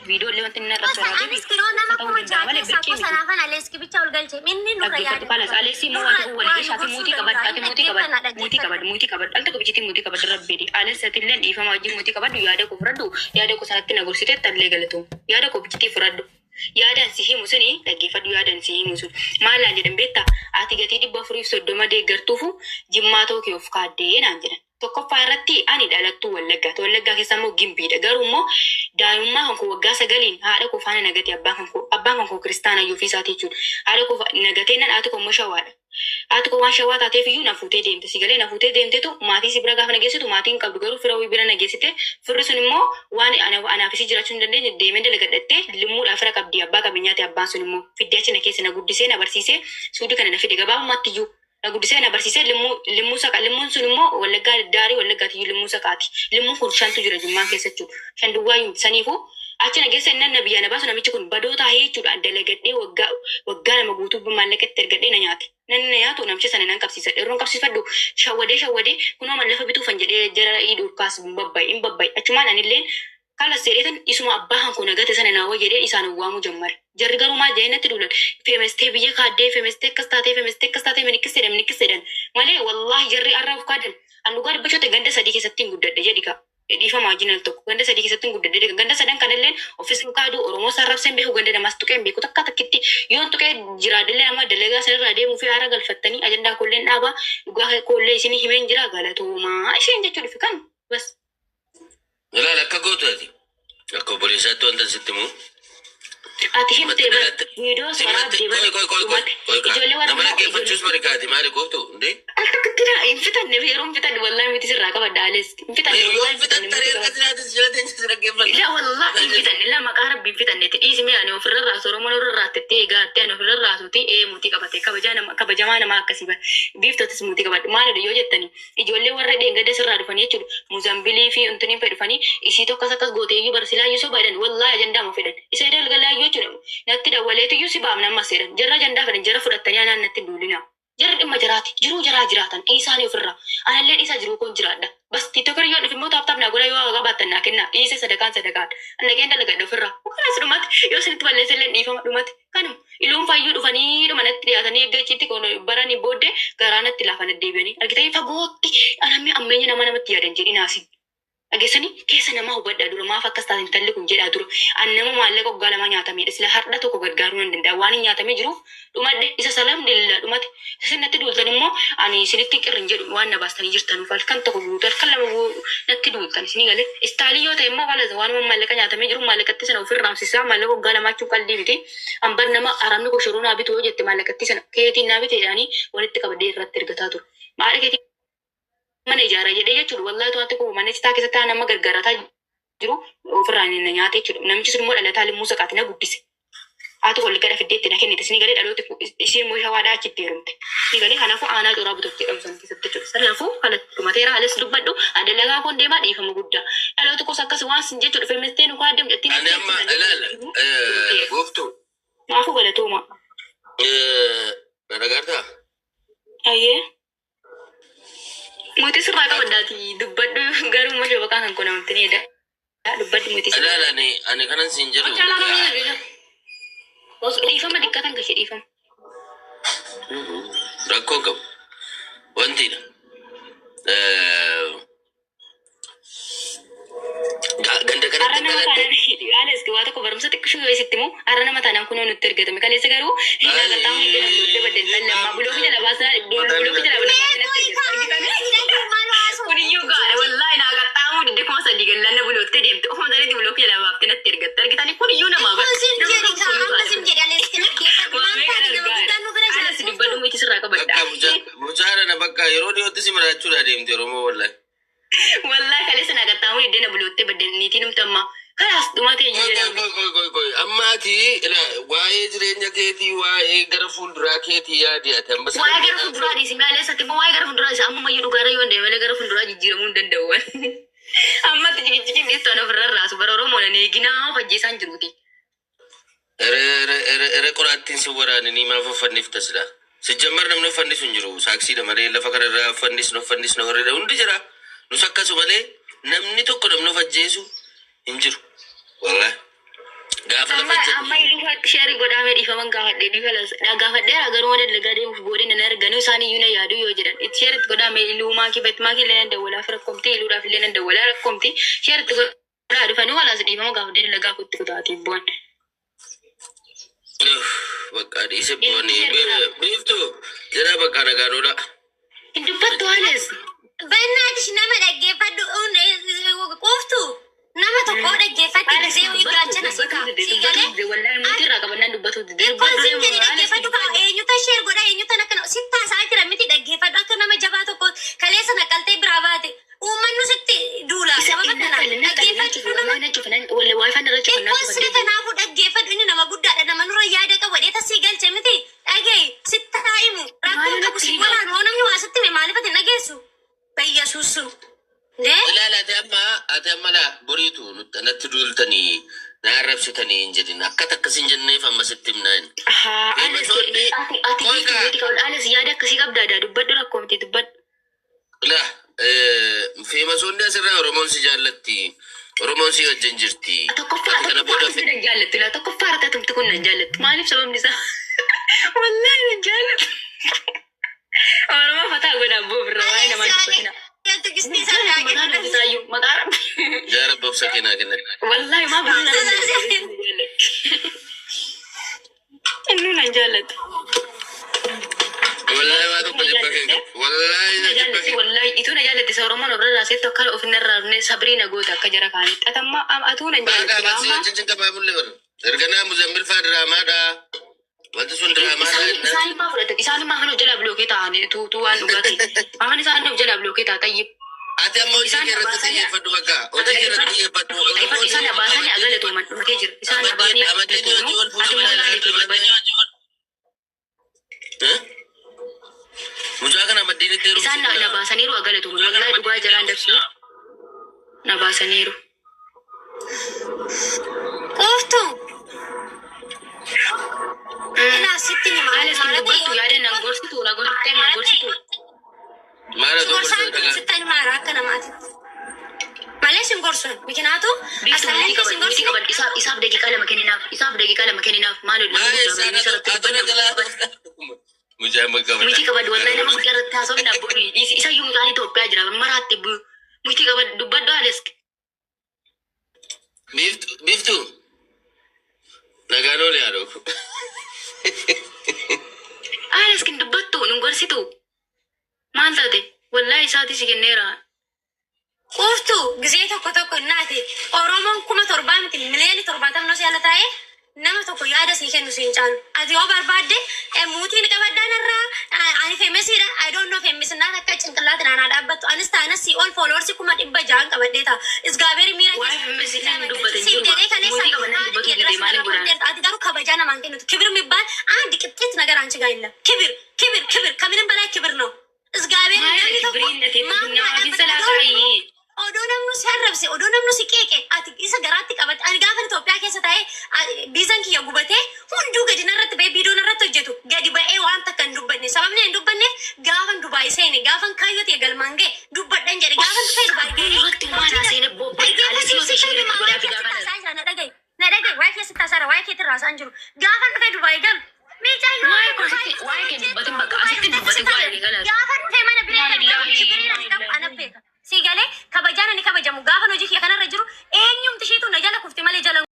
Viidiyoo illee wanti inni irratti Gosa waraabee anis kinoo nama ta'uu kuma danda'a ja'a malee keessaa birqii koo miti. sanaafan aleeski bicha ol galche. Inni nurra Dhaggeeffadhu yaada kalas qaba. Aleessi immoo Nurra waan ta'uu waa walii nu ati gorsuu muutii danda'a. qabadhu ati Inni muutii qabadhu dhaggeeffannaa muutii dhaggeeffadhu. qabadhu muutii qabadhu al tokko bichitti muutii qabadhu rabbeedhi. Aleessi ati illee dhiifama wajjin muutii qabadhu, yaada koo fudhadhu, yaada koo sanatti na gorsite tallee galatu, yaada koo bichitti fudhadhu. Yaadaan si himu suni dhaggeeffadhu, yaadaan si himu sun maal naan jedhan beektaa? Ati gatii 430 deeggartuufu jimmaa ta'uu kee of kaaddee naan jedhan. Tokkoffaa irratti ani dhalattuu Wallaggaati. Wallaggaa keessa immoo Gimbiidha. Garuu immoo daa'imummaa kan koo waggaa 9n haadha koo faana nagate abbaan kan koo. Abbaan kan koo kiristaana iyyuu ofii isaatii jechuudha. Haadha koo nagatee nan haati koo immoo Shawaadha. Haati koo waan Shawaa taateef iyyuu na fuutee deemte. Si galee na fuutee deemtetu maatii si bira gaafa na geessitu maatiin qabdu, garuu fira wayii bira na geessite. Firri sun immoo waan anaaf isii jiraachuu hin dandeenye deemee dalagadhattee limmuudhaa fira qabdi, abbaa qabeenyaati abbaan sun immoo fiddee achi na keessa na guddisee na barsiisee suudii kana na fide. Gabaabumatti iyyuu na guddisee na barsiisee limmuu saqa. Limmuun sun immoo Wallaggaa daarii Wallaggaati iyyuu limmuu saqaati. Limmuun kun shantu jira Jimmaan keessa jechuudha. Shan duwwaa saniifuu achi na geessa innan na biyyaa na baasu namichi kun badoo taa'ee jechuudha. Dalagadhee waggaa waggaa 2 guutuu maallaqa itti ergadhee na nyaate. Nan na nyaatu namicha sana nan qabsiisa. Yeroon qabsiifadhu shawwadee shawwadee kunoo man lafa bituufan jedhee jara hidhuuf kaas hin babba'i hin babba'i. Achumaan anilleen kalas jedheetan isuma abbaa kan koo nagate sana naa wayya jedhee isaan waamuu jammare. Jarri garuu maal jedhee natti duulan? Feemestee biyya kaaddee, feemestee akkas taatee, feemestee akkas taatee, minikkis jedhan minikkis jedhan malee wallaahi jarri har'a of kaadan. An dhugaa dubbachuu ganda sadii keessatti hin guddadhe jedhi kaa. Dhiifama wajjin al tokko ganda sadii keessatti hin guddadhe. Ganda sadan kanalleen ofis hin kaadu, Oromoo sarrabsee hin beeku, ganda namaas tuqee hin beeku. Takka takkitti yoon tuqee jiraadillee amma dalagaa sanarraa deemuu fi haara galfattanii ajandaa koolleen dhaabaa, dhugaa koollee isinii himeen jira, galatoomaa isheen jechuu dhufe kan bas. Ilaal, akka gootu ati. Akka obboleessaatti wanta sitti himu. Ati himtee bar viidiyoo waraabdee bar Qoy qoy qoy qoy dhumate qoy kaa. ijoollee warra Nama dhaggeeffachuus barikaati maali gooftu hundee? Al tokkotti na hin fitanne, yeroo hin fitanne wallahi miti sirraa qabadha alees hin fitanne. Yoo wallahi hin fitan fitanne taree miti harka qabadha. jiraatis jala teenye si dhaggeeffanna. La wallahi hin fitanne, la maqaa rabbi hin fitanne itti dhiisime. Ani ofirra raasu, Oromoon ofirra raastettee eegaatte ani ofirra raasuti ee mutii qabate kabajaa nama kabajamaa namaa akkasii bar biiftotis mutii qabadhu. Maalidha yoo jettani, ijoollee warra dheengadda sirraa dhufanii jechuudha, Muzambilii fi untuniin fedhu dhufanii isii tokkos akkas gootee iyyuu bar silaa iyyuu soba jedhan. Wallahi ajandaama fedhan isa dalgalaa iyyuu jechuudha. Natti dawwaleetu iyyuu si baamna ammas jedhan. Jarra ajandaa fedhan jara fudhattanii anaan natti hin duulinaa. Jarri dhimma jaraati, jiruu jaraa jiraatan dhiisaanii ofirraa, anallee dhiisaa, jiruu koon jiraadha. Bas TikToker yoo dhufe immoo tap tap naa godha, yoo waa qabaattan naa kennaa. Dhiise, sadaqaan sadaqaadha. Annaqeen dalagadha ofirraa. Kanas dhumate, yoo isinitti balleessa illee dhiifama, dhumate. Kanuma iluun fayyuu dhufanii dhuma natti dhiyaatanii eegga achitti baranii booddee garaa natti laafan deebi'anii argitanii fagootti anamni ammeenya nama namatti yaadan jedhinaasin. Dhageessanii keessa namaa hubadhaa dura, maaf akkas taate intalli kun jedhaa dura. An nama maallaqa waggaa 2 nyaatamedha. Sila har'a tokko gargaaruu nan danda'a. Waan hin nyaatamee jiruuf dhumadhe isa alhamdulillah dhumate. Isin natti duultan immoo ani isinitti qirri hin jedhu, waan na baastanii jirtanuuf halkan tokko guutuu halkan 2 guutuu natti duultan isinii galee. Istaalii yoo ta'e immoo haala waanuma maallaqa nyaatamee jiru maallaqatti sana ofirraa hamsisaa, maallaqa waggaa 2 jechuun qalbii miti. An bar nama haramni koshoroo naa bitu yoo jette maallaqatti sana keetiin naa bite jedhanii walitti qabadee irratti ergataa ture. Maadha keetii mana ijaara jedhee jechuudha. Wallahi to'atti koo mana citaa keessatti nama gargaarataa jiru ofirraa na nyaate jechuudha. Namichi sun immoo dhalataa limmuu saqaati na guddise. Haati wal gara fiddeetti na kennite. Isinii galee dhalooti isiin immoo Shawaadhaa achitti heerumte. Isinii galee kanaafuu aanaa coraa bututti jedhamu san keessatti jechuudha. Kanaafuu kana dhumateera ales dubbadhu dalagaa koon deemaa, dhiifama guddaa. Dhalooti kos akkas waan sin jechuudha feemistee nu kaaddeem jettiin. Ani amma ilaal gooftu. Kanaafuu galatooma. Na dhagaartaa? Ayyee. Mootii sirraa qabaddaati dubbadhu, garuu immoo shabaqaa kan kun namatti ni jedha. Dubbadhu mootii sirraa. Ilaal, ani kanan siin jedhu. Dhiifama diqqatan gashee dhiifama. Rakkoo qabu. Wantiidha. Ganda Har'a kanatti nama dhaladhe. taanaan haala iski waa tokko barumsa xiqqishuu yoo isitti immoo har'a nama taanaan kunoo nutti ergatame. Kaleessa garuu hin agartaa hundi gala buloottee badde lammaa bulookii jala baasnaa, bulookii jala baasnaa natti ergate. Kun iyyuu gaara wallaahi naa qaxxaamuu didde, 3000 gallanna buloottee deemte, ofuma isaaniitti bulookii jala baaftee natti ergatte. Argitanii, kun iyyuu namaa Kun sim jedhi kaa, amma sim jedhi aleeski dhaggeeffadhu. Maal taate nama guddaan nu bira Alas jiraatu. dubbadhu, miti sirraa qabadha. Bakka mucaadha na bakka yeroo dhiyootti si maraachuudha deemte Oromoo wallahi. Wallaahi kaleessa naa qaxxaamuu diddee na buloottee badde niitiin numti amma kalaas dhumatee iyyuu Qoy jedhama. qoy qoy qoy qoy, amma ati ila waa'ee jireenya keetii, waa'ee gara fuulduraa keetii yaadi ati amma. Waa'ee gara fuulduraa dhiisi malee asatti immoo waa'ee gara fuulduraa isa amma mayyuu dhugaarra yoo hin deeme malee gara fuulduraa jijjiiramuu hin danda'u. Ammatti jigijigiin dhiistu ana ofirra raasu bara Oromoon ani eeginaa of ajjeesaan jiruuti. Ere ere ere ere, qoraattiin si waraananii maaf uffannifta sila? Sijjammar namni uffannisu hin jiru saaksiidha malee lafa kana irraa uffannisnu uffannisnu warri hundi jira. Nus akkasu malee namni tokko namni of ajjeesu hin jiru. Wallahi. Share godhaamee dhiifaman gaafadhee dhiifa gaafadheera garuu dalagaa deemuuf booda nan arganu isaan iyyuu na yaadu yoo jedhan itti share itti godhaamee iluu maakii maakii illee nan dawwalaa rakkoomti iluudhaaf illee nan dawwalaa rakkoomti share itti godhaa dhufanii walaas dhiifama gaafadhee dalagaa kutti kutaatiif bu'an. Bakka dhiise booni biiftu jira bakka nagaan oola. Hin dubbattu haales. በእናትሽ nama dhaggeeffadhu quuftu nama tokko dhaggeeffadhu gisee gaachana si kaa si galee Wallaahi mutii irraa qabannaan dubbatu dide. Ikkoon sin jedhi dhaggeeffadhu kaa eenyuta share godha eenyuta akkana sitti haasaa jira miti dhaggeeffadhu akka nama jabaa tokko kaleessa naqaltee biraa baate uummannu sitti duula sababa kanaan dhaggeeffadhu nama Ikkoon sini kanaafuu dhaggeeffadhu inni nama guddaadha nama nurra yaada qabu dheeta sii galche miti dhagee sitti haa himu rakkoon qabu si waraanu hoo namni waa sitti hime maaliif ati hin dhageessu Bayyasuus dee Ilaala ati amma laa boriitu natti duultanii na arrabsitanii hin jedhin akka takkas hin jenneef amma sitti himnaa hin. Ati yaada akkasii qabdaadha dubbadhu rakkoo miti dubbadhu. Laa famousoonni asirraa Oromoon si jaallatti. Oromoon si wajjin jirti. Tokkoffaa Ati kana booda tokkoffaa nan jaallattu laa tokkoffaa harka tumti kun nan jaallattu maaliif sababni isaa wallaahi nan jaallattu. Oromoo fataa godhaa boof irra waa'ee namaa dubbatina. Maqaan dubbisaayyuu maqaa rabbi. Yaa Rabbi obsa keenaa kenna. Wallaahi maa birrii nan jaallattu. Inni nan jaallattu. Wallaahi waa tokko jibba kee qabu. Wallaahi Na jibba jaallatti kee. wallaahi ituu na jaallatti isa Oromoon ofirra raaseettu akka ofinarraa sabrii na goota akka jara kaanitti. Atamma atuu nan Baagaa jaallatti masii amma. wajjin cinqa baabullee bara. Erganaa Muzammil faa diraamaadha. Wanti sun diraamaadha. Isaan maa fudhatan isaan maa kan of jalaa block ta'anii tuutuu waan dhugaatii. Afaan isaan of jalaa block ta'a tayyib. Ati amma hojii Isaan kee irratti abaasanii xiyyeeffadhu bakka. Hojii kee irratti xiyyeeffadhu. Dhaggeeffadhu isaan abaasanii agalatooman dhumatee jira. Isaan abaanii Amaddiin hojii wal ati immoo yaada kee dubbadhu. fuudhu. Mucaa kana amaddiin itti Isaan na baasaniiru agalatooman wallaahi dhugaa jaraan dabsu na baasaniiru. Quuftu ilaa sitti hima Haala isin dubbattu yaada nan gorsitu na gorsittee nan gorsitu. Maala Si gorsaan tokko kun sitti himaara akka namaatitti. Malee sin gorsun mikinaatu Biiftuu asalleen mutii kee sin qaban mutii gorsine qaban isaaf daqiiqaa 2 kenninaaf isaaf daqiiqaa 2 kenninaaf maal nama Maal guddaa isaan inni irratti atona dubbanna. jalaa mucaa bakka Mutii qaban wallahi nama guddaa irratti haasofna abboonni isa iyyuu mucaan Itoophiyaa jira maraatti mutii qaban dubbadhu haales. Biiftuu nagaan oole yaadoo. Haales kin dubbattu nun gorsitu maal taate wallahi isaati si kenneera. Quuftu gisee tokko tokko naati Oromoon 7,000 miti 70,000,000 si ala taa'ee nama tokko yaada sii kennu siin caalu. Ati yoo barbaadde muutiin qabadhaan irraa ani famousiidha. I don't know famousnaan akka cinqillaatti naanaa dhaabbattu. Anis taanas sii ol followers 600,000 qabadhee ta'a. Isgaabeeri miira Waa'ee famousinaan dubbatan siif jiru. jedhee kaleessa Muutii qabannaan dubbatu dide maaliin godhaan? ati garuu kabajaa namaan kennitu. ክብር የሚባል አንድ ቅጥቂት ነገር አንቺ ጋር የለም። ክብር ክብር ክብር ከምንም በላይ ክብር ነው። እግዚአብሔር namni tokko odoo namnu si arrabse odoo namnu si qeeqe ati isa garaatti qabatte ani gaafa Itoophiyaa keessa taa'ee biizan kiyya gubatee hunduu gadi narratti ba'ee viidiyoo narratti hojjetu gadi ba'ee waan takka hin dubbanne sababni hin dubbanneef gaafan Dubaay seene gaafan kaayyoo ta'e galmaan ga'e dubbadhan jedhe gaafan dhufee Dubaay ga'e Irratti waan haasa'e na dhagaye na dhagaye waa'ee keessatti haasa'ara waa'ee keetti irraa haasa'an jiru gaafan dhufee Dubaay galu Waa'ee koo asitti waa'ee kee dubbatin bakka asitti dubbatin waa'ee kee galaas. Gaafa dhufee mana biree galu kibiriin ani